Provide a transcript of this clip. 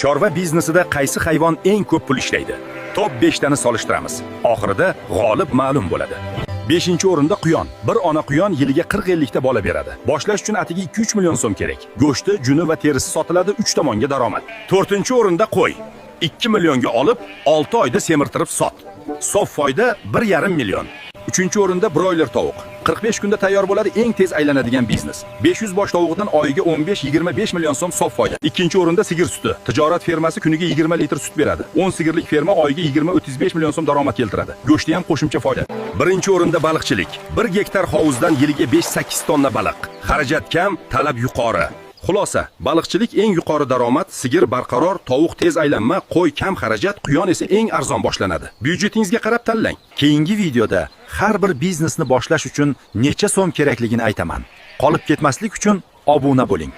Chorva biznesida qaysi hayvon eng ko'p pul ishlaydi? Top 5 tani solishtiramiz. Oxirida g'olib ma'lum bo'ladi. 5-o'rinda quyon. Bir ona quyon yiliga 40-50 ta bola beradi. Boshlash uchun atigi 2-3 million so'm kerak. Go'shti, juni va terisi sotiladi, 3 tomonga daromad. 4-o'rinda qo'y. 2 millionga olib, 6 oyda semirtirib sot. Sof foyda 1,5 million. 3-o'rinda broiler tovuq. 45 kunda tayyor bo'ladi, eng tez aylanadigan biznes. 500 bosh tovuqdan oyiga 15-25 million so'm sof foyda. 2-o'rinda sigir suti. Tijorat fermasi kuniga 20 litr sut beradi. 10 sigirlik ferma oyiga 20-35 million so'm daromad keltiradi. Go'shti ham qo'shimcha foyda. 1-o'rinda baliqchilik. 1 gektar hovuzdan yiliga 5-8 tonna baliq. Xarajat kam, talab yuqori. Xulosa, baliqchilik eng yuqori daromad, sigir barqaror, tovuq tez aylanma, qo'y kam xarajat, quyon esa eng arzon boshlanadi. Byudjetingizga qarab tanlang. Keyingi videoda har bir biznesni boshlash uchun necha so'm kerakligini aytaman. Qolib ketmaslik uchun obuna bo'ling.